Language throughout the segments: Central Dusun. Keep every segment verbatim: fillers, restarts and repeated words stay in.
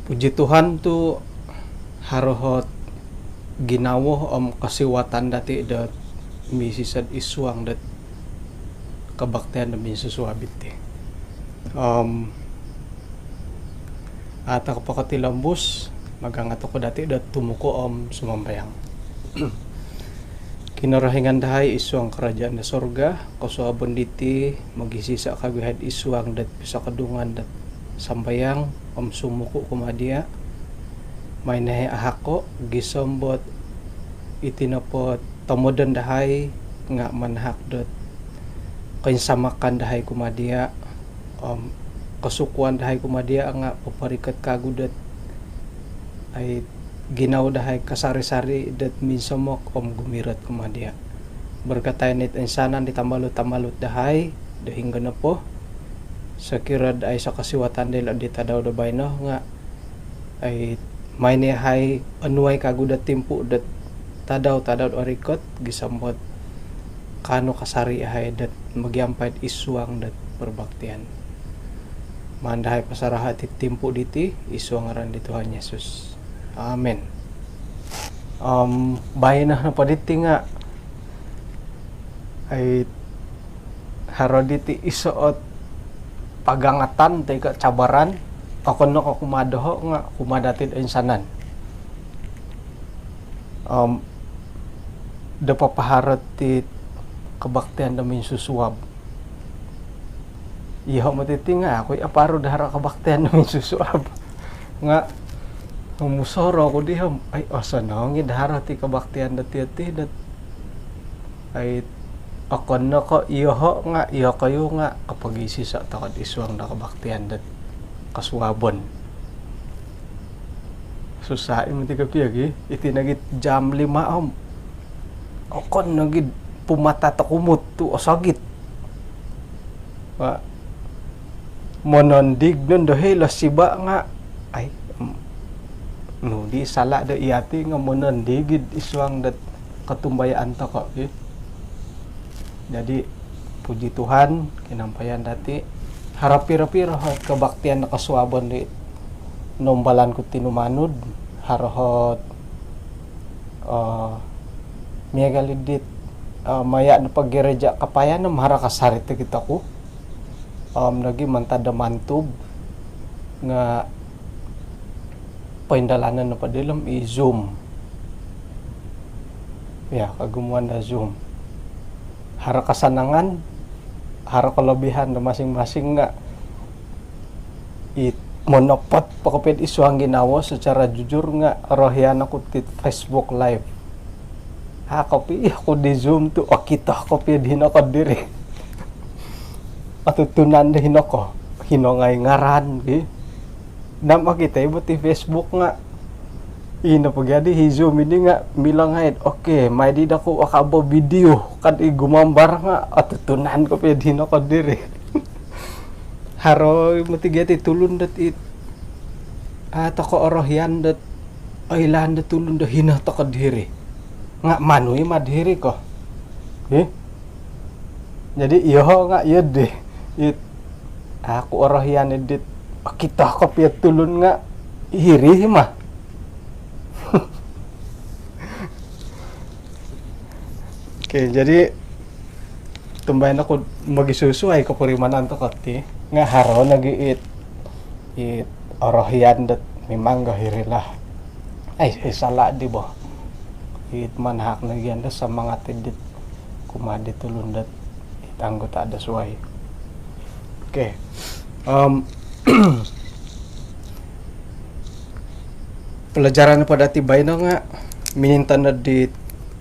Puji Tuhan tu haro ot ginawo om kosiwatan dati dot misisad id suang dot kebaktian do minsusuab iti. Om, au toko po kotilombus, magangat oku dati dot tumuku om sumambayang. Kinorohingan dahai id suang kerajaan do sorga, kosuabon diti mogisisa kagu yahai id suang dot pisokodungan dot sambayang om sumuku kumaa dia. Mai no yahai ahako gisom dot iti nopo tomodon dahai nga manahak dot koinsamakan dahai kumaa dia om kosukuan dahai kumaa dia nga poporikot kagu dot ai ginawo dahai kasari-sari dot minsomok om gumirot kumaa dia. Berkatai no it insanan di tambalut-tambalut dahai do hinggo nopo. Sokiro dot aiso kosiwatan dilo di tadau do baino nga ai mai no yahai onuai kagu dot timpu dot tadau-tadau do orikot gisom dot kaanu kasari yahai dot mogiampai id suang dot perbaktian. Maan dahai pasaraho iti timpu diti id suang ngaran di Tuhan Yesus. Amin. Om, baino nopo diti nga ai haro diti iso ot pagangatan toi ko cabaran, okon no ko kumaa doho nga kumaa dati do insanan. Om, do papaharo ti kebaktian do minsusuab. Iyoho moti ti nga au oku i aparu do haro kebaktian do minsusuab. Nga musoro oku di om, ai, osonong i do haro ti kebaktian do tiyo ti dot ai okon no ko iyoho nga iyokoyu nga kopogisisa toko id suang do kebaktian dot kosuabon. Susah i moti kopio gi, iti nogi jam lima om okon nogi pumata tokumut tu osogit. Wa, monondig nondo hilo siba nga ai, em, nu di sala do iyati nga monondig id suang dot kotumbayaan toko ki. Jadi puji Tuhan, kinampayan dati haro piro-piro kebaktian do kosuabon di nombalan ku tinumanud, haro ot eh, miagal i dit, eh, maya nopo gereja Kapayan om haro kasari tokito ku. Om nogi mantad do Mantub nga poindalanon nopo dilo om i Zoom. Ya, kogumuan do Zoom. Haro kasanangan, haro kelebihan do masing-masing nga it monopot po kopio id suang ginawo secara jujur nga orohian oku ti Facebook Live. Ha, kopio oku di Zoom tu okito kopio di hino ko diri. Otutunan di hino ko, hino ngai ngaran ki. Om okito i bo ti Facebook nga ino po gia di hi Zoom ini nga milo ngai, oke, mai di doku okon ko video, ka di gumambar nga otutunan kopio di hino ko diri. Haro moti gia ti tulun dot it, ah, toko orohian dot oilaan do tulun do hino toko diri. Nga manu i ma diri ko. Hi? Jadi iyoho nga iyo di. It, au oku orohian i dit okito kopio tulun nga hiri i ma. Oke, jadi tumbayaan oku mogisusuai kopurimanan toko ti. Nga haro nogi it, it orohian dot memang gahiri lah. Ai, ai, sala di bo. It manahak nogi anda semangat i dit kumaa di tulun dot it anggota do suai. Oke. Om, pelajaran po dati baino nga minintanud di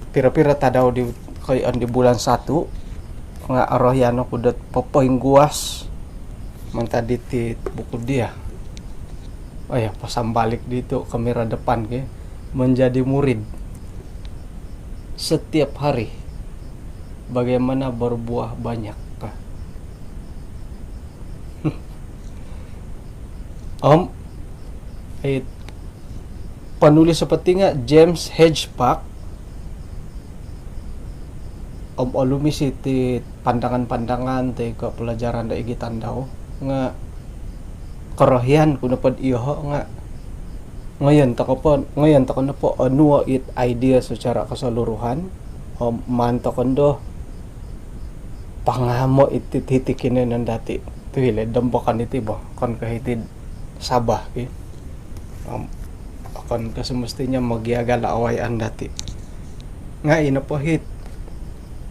piro-piro tadau di koyoon di bulan satu nga orohian oku dot popoingguas mantad diti buku dia. Oh ya, pasang balik di tu kamera depan ke, menjadi murid setiap hari. Bagaimana berbuah banyak. Om, eh, penulis seperti nga James Hedge Park. Om olumis iti pandangan-pandangan toi ko pelajaran do igitan dau nga korohian ku nopo do iyoho nga Ngoyon toko po, ngoyon toko nopo onuo it idea secara keseluruhan, om maan toko ndo pangamo iti hiti kinoiyonon dati. Tu hilo id dombokan iti bo, okon ko hiti id Sabah ki. Om okon ko semestinya mogiagal o awayaan dati. Nga ino po hit,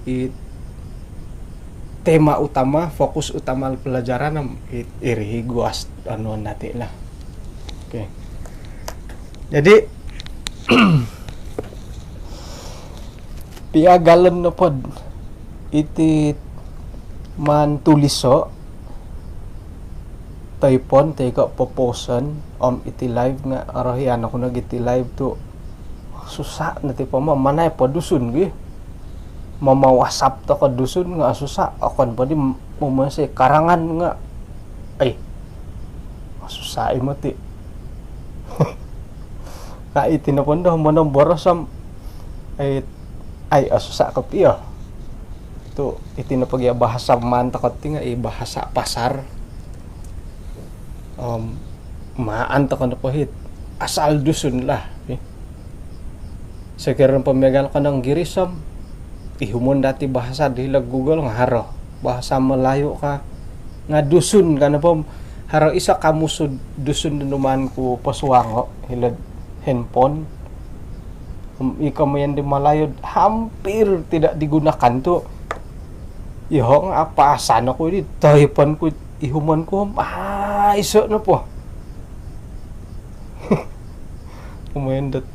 it tema utama, fokus utama pelajaran om it iri hi guas anuon dati lah. Okey. Jadi, piagalon nopo iti maan tuliso, toipon toi ko poposon, om iti live nga orohian oku nogi iti live tu susah no ti po ma-, manai po Dusun gi. Mama-WhatsApp toko Dusun nga susah, okon po di momonsoi karangan nga, ai, susah i moti. Nga iti nopo ndo monomboros om, ai, ai, susah kopio. Tu iti nopo gia bahasa maan toko ti nga i bahasa pasar. Om maan toko nopo hit asal Dusun lah, eh. Sekiranya po miagal ko nung Giris om ihumon dati bahasa di hilo Google nga haro. Bahasa Melayu ka nga Dusun ka nopo om haro iso kamus Dusun do numaan ku posuango hilo handphone. Om i komoyon di Melayu hampir tidak digunakan tu. Iyoho nga apasan oku di toipon ku, ihumon ku om aiso nopo. Komoyon dot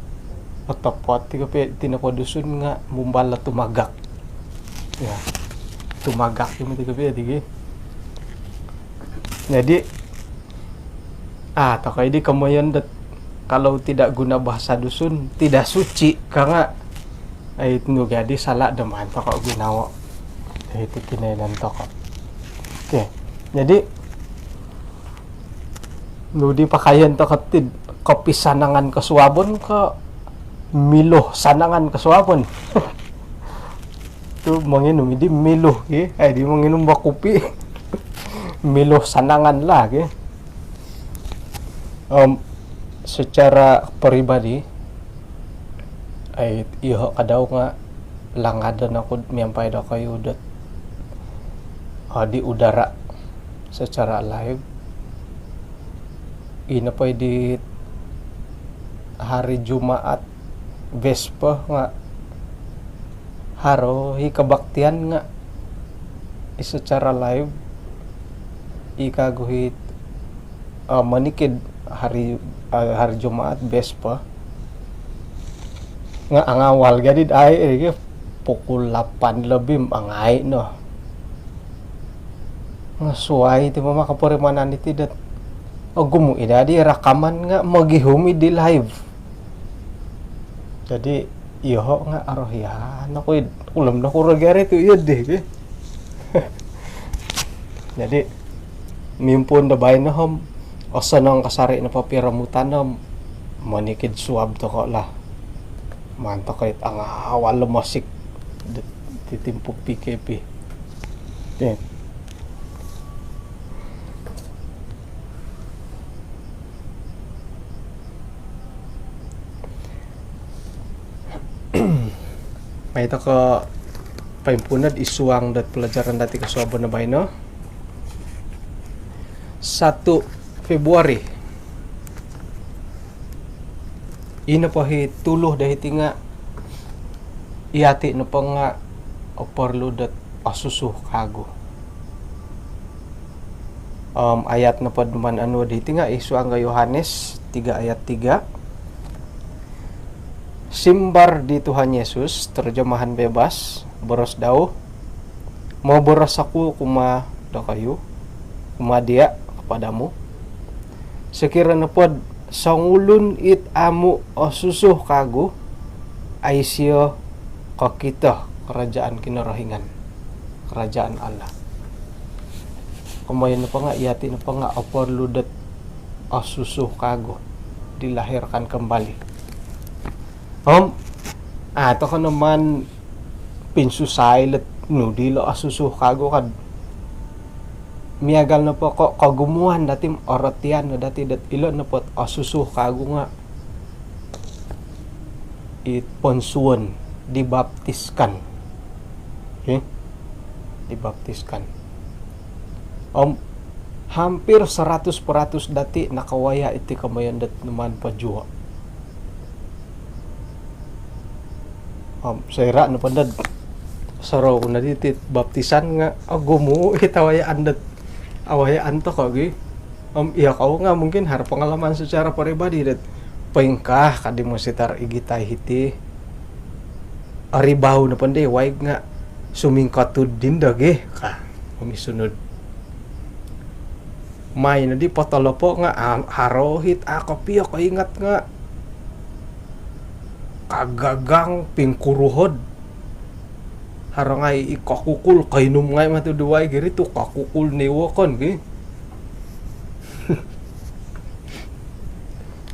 otopot ti kopio ti nopo Dusun nga mumbal lo tumagak. Ya. Tumagak ti moti kopio ti gi. Jadi, ah, tokoi di komoyon dot kalau tidak guna bahasa Dusun, tidak suci ka nga. Ai, itu nu gadi salah do maan toko gunoo. Ai, itu kinoiyonon toko. Okey. Jadi, nu di pakaion toko ti, kopi sanangan kosuabon ko milo sanangan kosuabon? Tu monginum di milo ki, ai, di monginum bo kopi. Milo sanangan lah ki. Om secara peribadi, ai, iyoho kadau nga langadon oku miampai dokoyu dot, ah, di udara secara live. Ino po di hari Jumaat Vesper nga haro i kebaktian nga i secara live i kagu i, ah, monikid hari, ah, hari Jumaat Vesper. Nga angawal gadi dai, eh, pukul lapan lebih angai no. Nga suai ti mama kaporimanan iti dot ogumu i dadi rakaman nga mogihum i di live. Jadi, iyoho nga orohian oku id ulom do kuro gari tu iyo di. Jadi, mimpuun do baino om osonong kasari nopo piromutan om monikid suab toko lah. Maan toko it angawal lo mosik di, di timpu P K P. Okey. Mai toko poimpuuno id suang dot pelajaran dati kosuabon baino. Satu Februari. Ino po i tuluh do hiti nga, iyati nopo nga oporlu dot osusu kagu. Om ayat nopo do maan onuo do hiti nga id suang do Yohanes tiga ayat tiga. Simbar di Tuhan Yesus, terjemahan bebas, boros dau, moboros oku kumaa dokoyu, kumaa dia, kepadamu. Sokiro nopo do songulun it amu osusu kagu, au isio kokito kerajaan Kinorohingan, kerajaan Allah. Komoyon nopo nga, iyati nopo nga oporlu dot osusu kagu, dilahirkan kembali. Om, ah, toko no maan pinsusai lot nu dilo osusu kagu kad. Miagal nopo ko, kogumuan dati, orotian no dati dot ilo nopo osusu kagu nga it ponsuon, dibaptiskan. Okey? Dibaptiskan. Om hampir seratus peratus dati nakawaya iti komoyon dot numaan pojuo. Om soira nopo dot sorou ku no diti baptisan nga ogumu it awayaan dot, awayaan toko gi. Om iyokou nga mungkin haro pengalaman secara peribadi dot poingkaa kadi mositar igitai hiti. Oribau nopo dii waig nga sumingkotud dindo gi ka. Om isunud. Mai nodi potolopo nga a-, haro hit a kopio koingat nga kagagang pingkuruhod. Haro ngai i kokukul, koinum ngai matu duai giri tu kokukul ni wokon gi.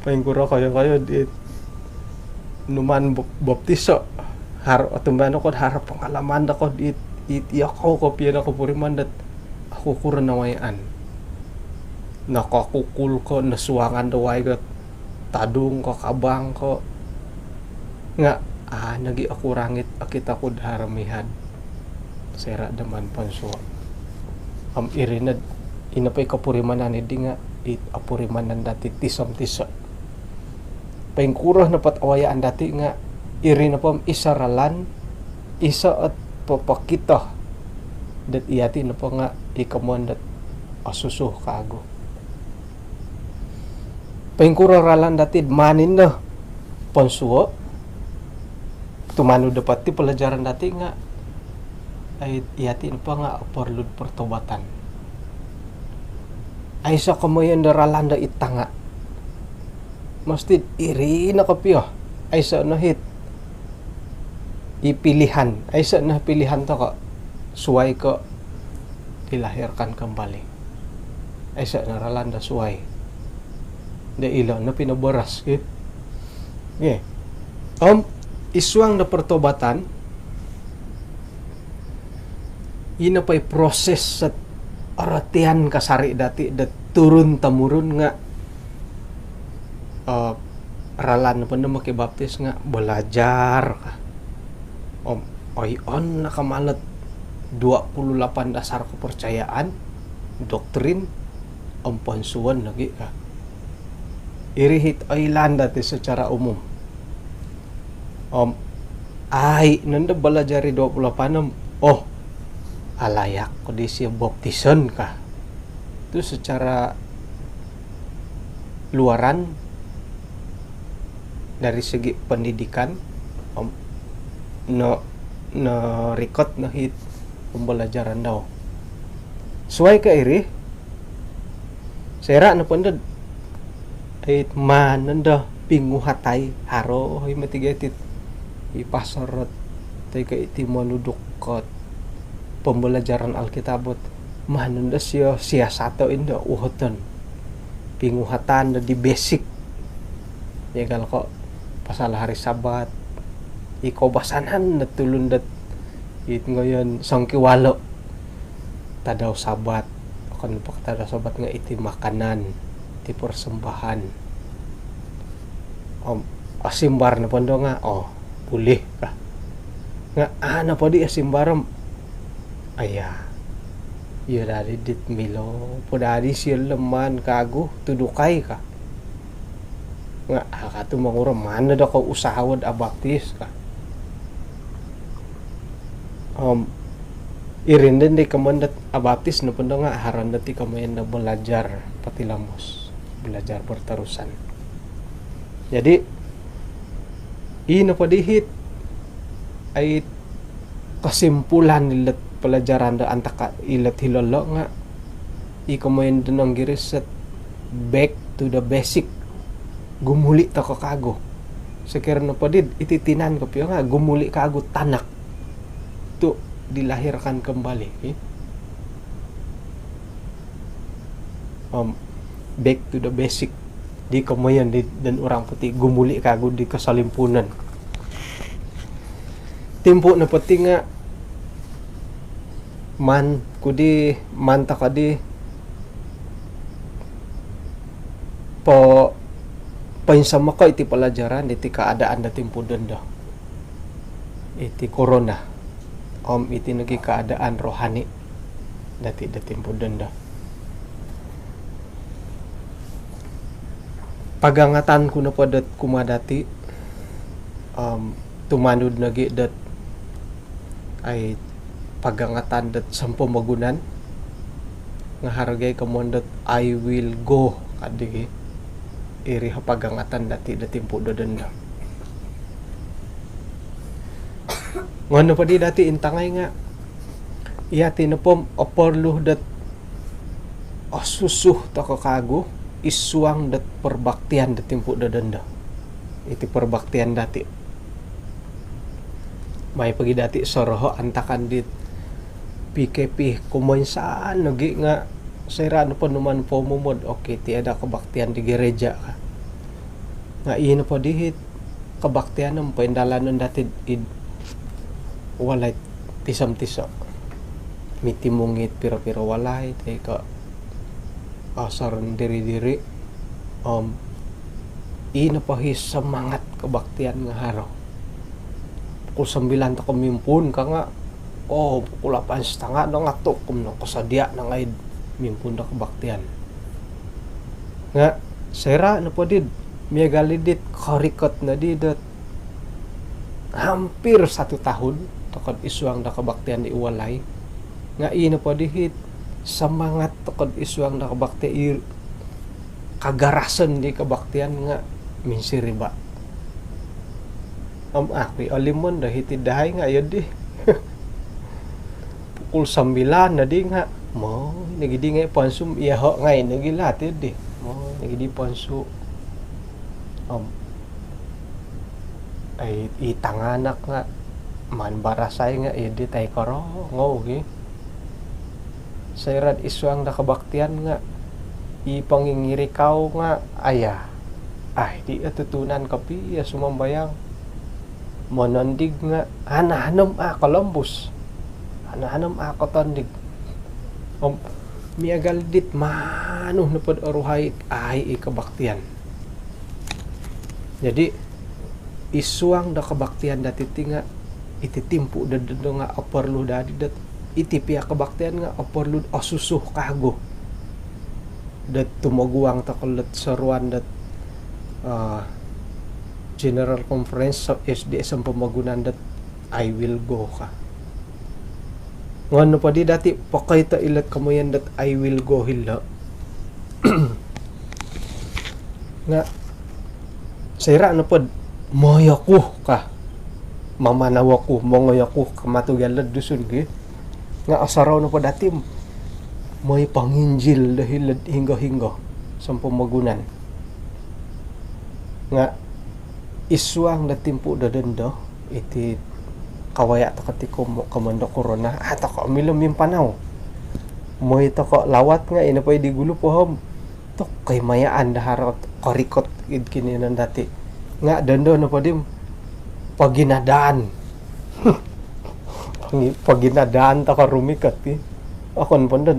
Poingkuro koyo-koyo di numaan bo-, baptiso. Har-, otumbayaan oku haro pengalaman doko di, i-, iyokou kopio no kopuriman dot aku kuro nawayaan. Nokokukul ko, nosuangan do waig ot tadung ko, kabang ko. Nga a nogi oku rangit, okito ku do haro mihad. Soira do maan ponsuo. Om iri nod, ino po i kopurimanan dii nga i opurimanan dati tiso om tiso. Poingkuro nopo ot awayaan dati nga iri nopo om iso ralan, iso ot popokito dot iyati nopo nga i komoyon dot osusu kagu. Poingkuro ralan dati do maan indo ponsuo, tumanud nopo ti pelajaran dati nga, ai, iyati nopo nga perlu pertobatan. Aiso komoyon do ralan do id tanga. Mesti iri no kopio. Aiso no hit i pilihan. Aiso no pilihan toko suai ko dilahirkan kembali. Aiso no ralan do suai. Do ilo no pinoboros, ki. Okey. Om id suang do pertobatan, ino po i proses sot orotian kasari dati do turun temurun nga, eh, ralan nopo do mokibaptis nga belajar ka. Om oion no ka malot dua puluh lapan dasar kepercayaan, doktrin, om ponsuon lagi ka. Iri hit oilaan dati secara umum. Om ai nondo belajar i dua puluh lapan om, oh, alayak ko disio baptison ka. Tu secara luaran dari segi pendidikan, om, no, norikot no hit pembelajaran dau. Suai ko iri, soira nopo dot, ai, maan nondo pinguhatai, haro i moti gia iti i pastor ot, toi ko iti monuduk ot pembelajaran Alkitab ot, maan nondo sio siasato indo uhoton. Pinguhatan do di basic. Miagal ko pasal hari Sabat, i koubasanan do tulun dot it ngoyon songkiwalo. Tadau Sabat, okon po ko tadau Sabat nga iti makanan, iti persembahan. Om, osimbar nopo ndo nga, oh, buli ka. Nga a nopo di osimbar om, aya, iyo dadi dit milo po dadi sio leman kagu tudukai ka. Nga a ka tu monguro, maan nondo ko usaha wod abaptis ka. Om iri nondo di komoyon dot abaptis nopo ndo nga haro nondo ti komoyon do belajar potilomos, belajar berterusan. Jadi i nopo di hit, ai, kesimpulan ilot pelajaran do antaka ilot hilo lo nga i komoyon do nonggiris ot back to the basic. Gumuli toko kagu. Sokiro nopo di iti tinan kopio nga gumuli kagu tanak tu dilahirkan kembali, eh. Om, back to the basic. Di komoyon di, dan orang putih gumuli kagu di keselimpunan. Timpu nopo ti nga maan ku di, maan toko di po, Poinsomoko' iti palajaran iti kaadaan do timpu dondo, iti korona om iti nogi' kaadaan rohani dati' do timpu dondo. Pagangatan ku nopo dot kumaa dati' om tumanud nogi' dot ai pagangatan dot sompomogunan nga' haro gia i komoyon dot "I will go" kaddi gi. Iri o pagangatan dati' do timpu do dondo. Ngon nopo di dati' intangai nga' iyati' nopo oporlu dot osusu toko' kaagu id suang dot perbaktian do timpu do dondo. Iti perbaktian dati' mai pogi dati' soroho' antakan dit P K P kumoinsan nogi' nga' soira' nopo numan pomumod, okey, tiada kebaktian di gereja ka. Nga' ii nopo dihit kebaktian om poindalanon dati' id walai tiso-tiso'. Mitimung it piro-piro walai toi ko' osor diri-diri om ii nopo hi semangat kebaktian nga' haro. Pukul sembilan toko' mimpuun ka nga', oo, pukul lapan setengah no nga' tu' kum no kosodia' no ngai' mimpuun do kebaktian. Nga' soira' nopo did miagal i dit korikot noddi dot hampir satu tahun toko'd id suang do kebaktian di walai. Nga' ii nopo dihit semangat toko'd id suang do kebaktian, i kagarasan di kebaktian nga' minsiriba'. Om aku i olimon do hiti dahai nga' iyo di. Pukul sembilan noddi nga' moi nogi di ngai' ponsu, iyoho' ngai' nogi lah ti di. Moi nogi di ponsu. Om ai i tanganak nga' maan barasai nga' iyo di tai korongou gi. Soira'd id suang do kebaktian nga' i pongingirikau nga' aya, ai di otutunan kopio sumambayang. Monondig nga' hana-hana om a' kolombus, hana-hana om a' kotondig. Om miagal dit manu nopod oruhai ai i kebaktian. Jadi id suang do kebaktian dati' ti nga' iti timpu do dondo nga' oporlu dati' dot iti pia kebaktian nga' oporlu osusu kaagu dot tumoguang toko' lot soruan dot, ah, General Conference S D A sompomogunan dot "I will go" ka. Ngon nopo di dati' pokoito ilot komoyon dot "I will go" hilo' nga' soira' nopod "moi oku" ka, mamanau oku, mongoi oku ka matu gia lot Dusun gi. Nga' osorou nopo dati' moi ponginjil do hilo'd hinggo-hinggo sompomogunan. Nga' id suang do timpu do dondo iti kawaya' toko' ti komo-, komoyon do korona, a' toko' milo mimpanau. Moi toko' lawat nga' ino po i di gulu po om tokoi mayaan do haro korikot id kinoiyonon dati'. Nga' dondo nopo di poginadaan. Pogi-, poginadaan toko' rumikot i. Okon po ndo,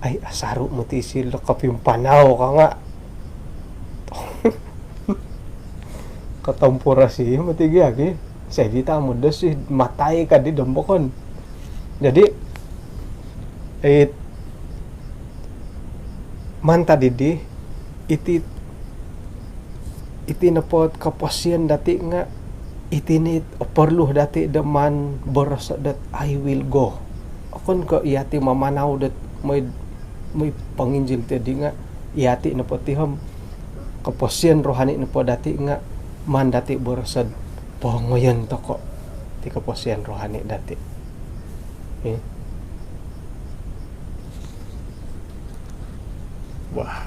ai asaru' moti isilo kopimpanau ka nga'. Kotomporasi moti gia ki. Sai di tamu dosi matai ka di dombokon. Jadi it mantad iddi, iti, iti nopo koposion dati' nga' iti ni porlu dati' do maan boroso' dot "I will go". Okon ko' iyati' mamanau dot moi, moi ponginjil ti di nga' iyati' nopo ti om koposion rohani nopo dati' nga' maan dati' boroso'd pongoyon toko' ti koposion rohani dati'. Eh. Wah.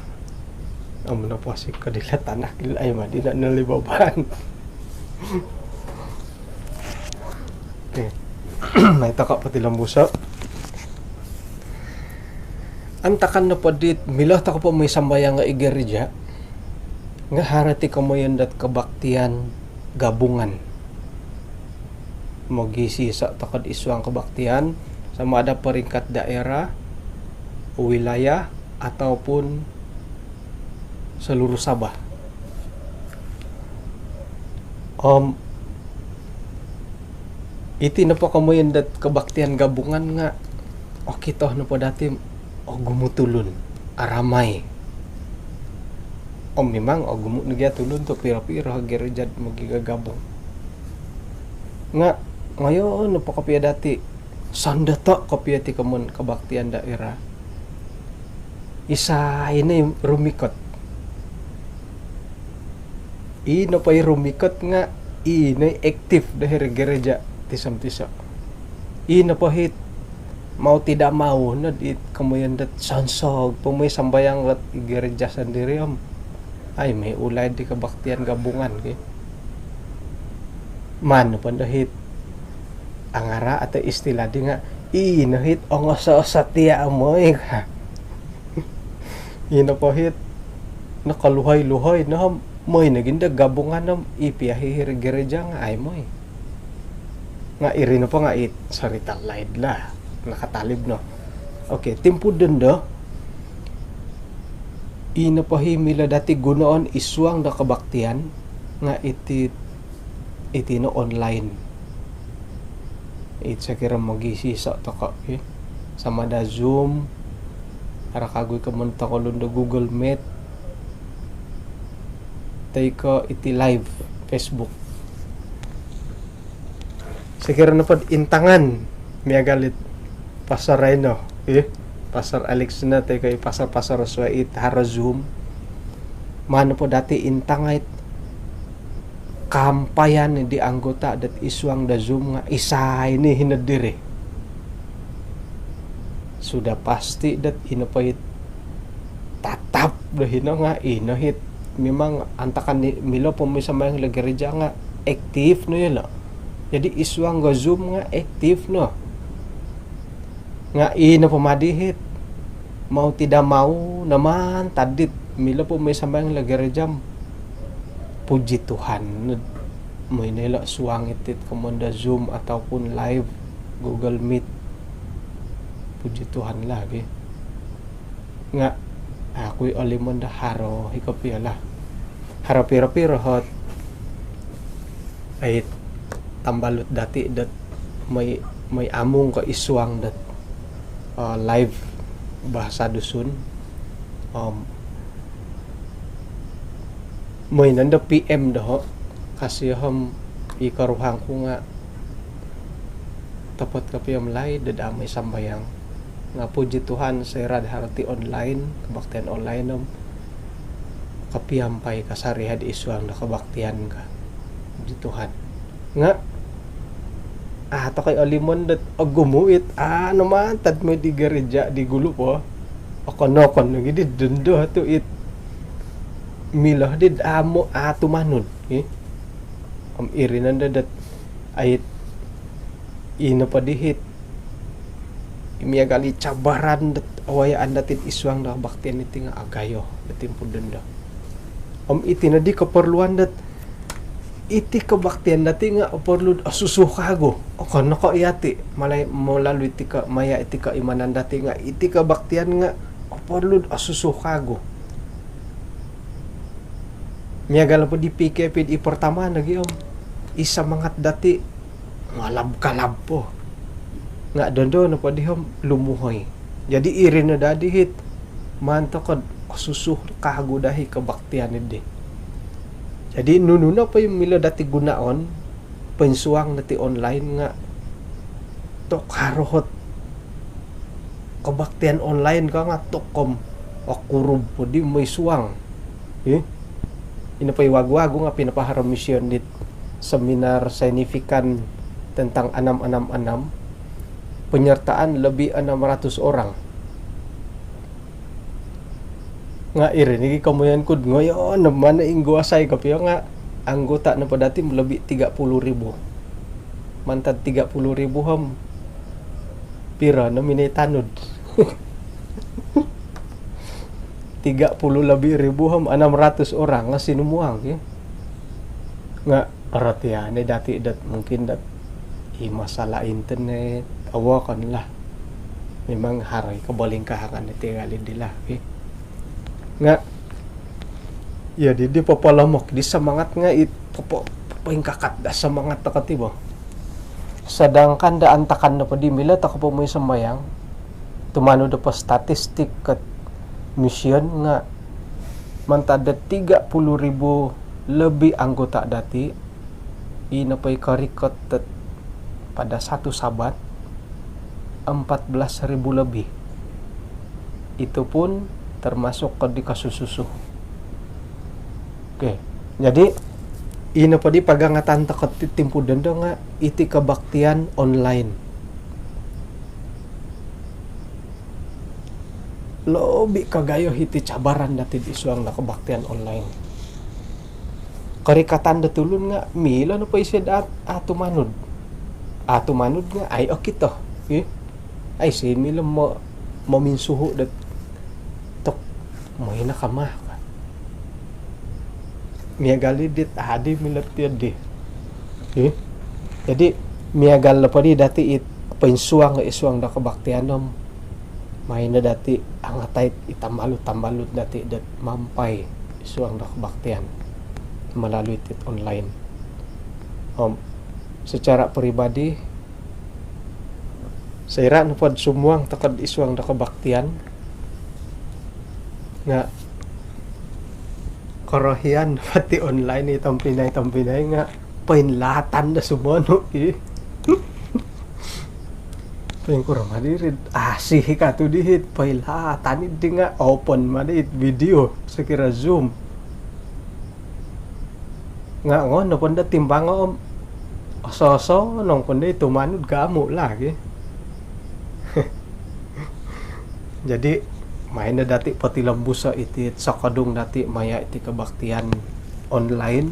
Amun oposik ko dilo' tanak ilo' ai madi na noliboban. Okey. Mai toko' potilombuso'. Antakan nopo dit milo toko' po moi sambayang i gereja, nga' haro ti komoyon dot kebaktian gabungan. Mogisiso' toko'd id suang kebaktian, sama ada peringkat daerah, wilayah, ataupun seluruh Sabah. Om iti nopo komoyon dot kebaktian gabungan nga okito nopo dati ogumu tulun, aramai. Om memang ogumu nogi tulun tu piro-piro gereja mogigagabung. Nga ngoyo nopo kopio dati sondoto kopio ti komoyon kebaktian daerah. Isai no i rumikot? I nopo i rumikot nga i no i aktif do hiri gereja tiso-tiso. I nopo hiti mau tidak mau no di komoyon dot sonsog po moi sambayang ot i gereja sendiri om ai moi ulai di kebaktian gabungan ki. Maan nopo do hiti angara atau istilah di nga i no hiti ongoso-oso tia moi ka. I nopo hiti nokoluhoi-luhoi no om moi nogi do gabungan om i pia hiri gereja nga ai moi. Nga iri nopo nga it cerita laid lah. Nakatalib no. Okey, timpu dondo. I nopo hi milo dati gunoon id suang do kebaktian nga iti, iti no online. It sokiro mogiiso toko, okey. Sama ada Zoom, haro kagu i komoyon toko lundo Google Meet, toi ko iti live Facebook. Sokiro nopo do intangan miagal dit Pastor Reno, eh, Pastor Alex no, toi ko i pastor-pastor suai it haro Zoom. Maan nopo dati intangai it kaampayan di anggota dot id suang do Zoom nga isai no i hinod diri. Sudah pasti dot i nopo it tatap do hino nga i no hiti memang antakan di milo po moi sambayang ilo gereja nga aktif no ilo. Jadi id suang do Zoom nga aktif no. Nga i nopo madi hiti mau tidak mau no mantad dit milo po moi sambayang ilo gereja om puji Tuhan no moi no ilo suang iti komoyon do Zoom ataupun live Google Meet. Puji Tuhan lah ki. Nga au oku i olimon do haro hi kopio lah. Haro piro-piro ot ai tambalut dati dot moi, moi amung ko id suang dot, eh, live bahasa Dusun. Om moi nondo P M doho, ka sio om i koruhang ku nga topot kopio om laid do daa moi sambayang. Nga puji Tuhan, soira do haro ti online, kebaktian online om kopiampai kasari hiti id suang do kebaktian ka. Puji Tuhan. Nga au toko i olimon dot ogumu it, ah, no mantad moi di gereja di gulu po. Okon-okon nogi di dondo tu it milo di daa mo, ah, tumanud, eh. Om iri nondo dot ai it i nopo di hiti miagal i cabaran dot awayaan dati id suang do kebaktian iti nga agayo do timpu dondo. Om iti nodi keperluan dot iti kebaktian dati nga perlu osusu kagu. Okon no ko yati, malai melalui iti ko, maya iti keimanan dati nga iti kebaktian nga perlu osusu kagu. Miagal po di P K P di pertama nogi om i semangat dati ngalab-kalab po. Nga dondo nopo di om lumuhoi. Jadi iri no daa di hiti maan toko do osusu kagu daa i kebaktian di. Jadi nunu nopo i milo dati gunoon, poinsuang dati online nga tu haro ot kebaktian online ka nga tu om okurub po di moi suang. Eh? I nopo i wagu-wagu nga pinapaharo mission dit seminar signifikan tentang enam enam enam, penyertaan lebih enam ratus orang. Nga iri nogi komoyon ku do ngoyo no maan inguasai kopio nga anggota nopo dati lebih tiga puluh ribu. Mantad tiga puluh ribu om piro no minoi tanud? Tiga puluh lebih ribu om enam ratus orang nga sinumuang ki. Nga orotian no dati dot mungkin dot i masalah internet, awakon lah. Memang haro i kobolingkahangan iti ngali di lah, eh. Nga iyo di, di popolomok di semangat nga it popo, poingkakat do semangat toko ti bo. Sedangkan do antakan nopo di milo toko po mooi sambayang, tumanud do po statistik kat Mission nga mantad do tiga puluh ribu lebih anggota dati, i nopo i korikot dot pada satu Sabat, empat belas ribu lebih. Itu pun termasuk ko di kasususu. Okey. Jadi, i nopo di pagangatan toko ti timpu dondo nga iti kebaktian online. Lobi kagayo hiti cabaran dati di suang do kebaktian online. Korikatan do tulun nga milo nopo isio do a tumanud. A tumanud nga ai okito. Ih. Ai si milo mo, mominsuhu do tok mooi no kama. Miagal i dit adi milo ti di. Ih. Jadi miagal nopo di dati it poinsuang id suang do kebaktian om, maai no dati angatai i tambalut-tambalut dati dot mampai id suang do kebaktian melalui tit online. Om secara peribadi, soira nopo do sumuang toko id suang do kebaktian nga korohian nopo ti online i tompinai-tompinai nga poinlatan do sumonu i. Poingkuro ma diri, asi i katu dihit, poinlatan i di nga open ma dihit video, sokiro Zoom. Nga ngono po ndo timbango om oso-oso nong po ndo i tumanud gamu lagi. Jadi maai no dati potilombuso iti sokodung dati maya iti kebaktian online.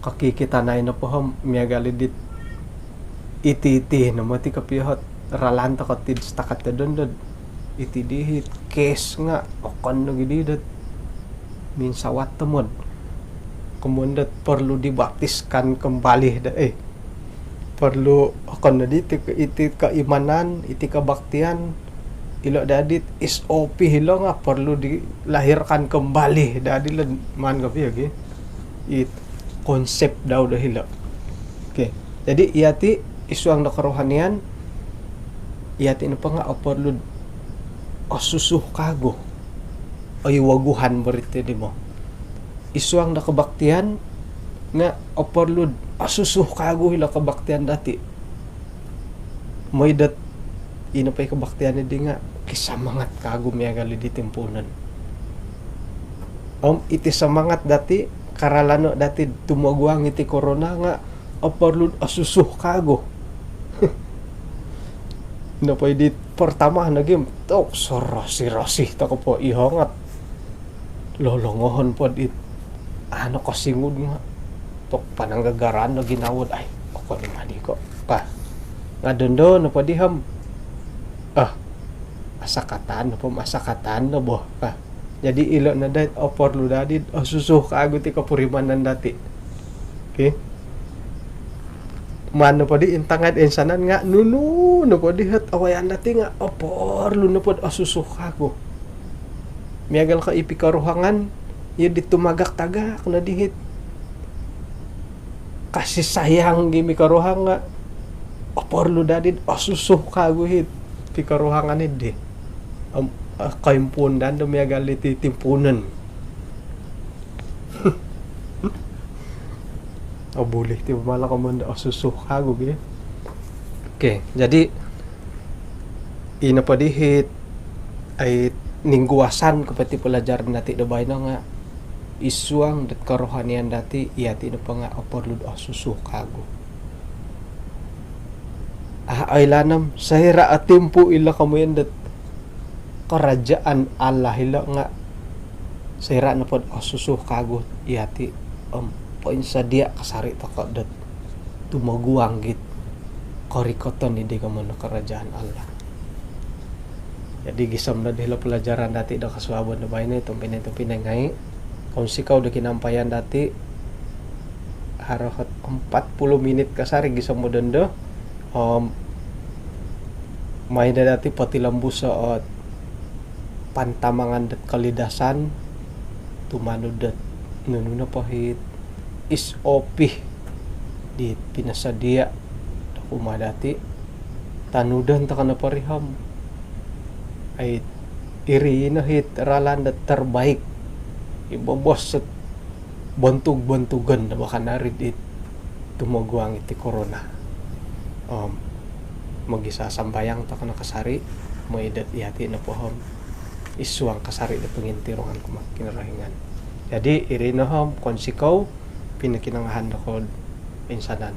Kokikito nai nopo om miagal i dit iti-iti no moti kopio ot ralan toko ti setakat do dondo. Iti dihit kes nga okon nogi di dot minsawat tomod. Komoyon dot perlu dibaptiskan kembali do, eh, perlu okon no di iti, iti keimanan, iti kebaktian, ilo dadi SOP ilo nga perlu dilahirkan kembali dadi lo maan kopio gi. It konsep dau do hilo. Okey. Jadi iti id suang do kerohanian, iti nopo nga oporlu do osusu kagu. Oi woguhan berarti di mo. Id suang do kebaktian nga oporlu do osusu kagu ilo kebaktian dati. Mooi dot ino po i kebaktian di nga kisamangat kagu miagal di timpuunon. Om iti samangat dati, karalano dati tumoguang iti korona nga oporlu do osusu kagu. Ino po i di pertama nogi om tok sorosi-rosi toko po i hongot. Lolongohon po di ano kosingud nga tok pananggagaran do ginawo do ai, okon i ma di ko ka. Nga dondo nopo di om, ah, asakatan nopo om asakatan no bo ka. Jadi ilo no dot oporlu dadi do osusu kagu ti kopurimanan dati. Okey. Maan nopo di intangai do insanan nga nunu nopo di ot awayaan dati nga oporlu nopo do osusu kagu. Miagal ko i pikoruhangan, iyo di tumagak-tagak no dihit kasih sayang gi mikoruhang nga oporlu dadi do osusu kagu hit pikoruhangan i di. Om, eh, koimpuun dan do miagal iti timpuunon. Oh, boleh ti pemala komoyon do osusu kagu gi. Okey, jadi ino po dihit ai ningguasan ko po ti pelajaran dati do baino nga id suang dot kerohanian dati, iti nopo nga oporlu do osusu kagu. Ah, oilaan om soira o timpu ilo komoyon dot kerajaan Allah ilo nga soira nopo do osusu kagu iti om poinsodia kasari toko dot tumoguang git korikoton i di komoyon do kerajaan Allah. Jadi gisom no dilo pelajaran dati do kosuabon do baino, tompinai-tompinai ngai. Kounsikou do kinampayan dati, haro ot empat puluh minit kasari gisom do dondo. Om maai no dati potilombuso ot pantamangan dot kolidasan tumanud dot nunu nopo hit S O P di pinosodia do kumaa dati, tanudon toko no po ri om. Ai, iri no it ralan do terbaik i bobos ot bontug-bontugon do bakanari dit tumoguang iti korona. Om mogisasambayang toko no kasari, mooi dot yati nopo om id suang kasari do pongintirungan kumaa Kinorohingan. Jadi iri no om kounsikou pinokinongohon dokoyu toinsanan.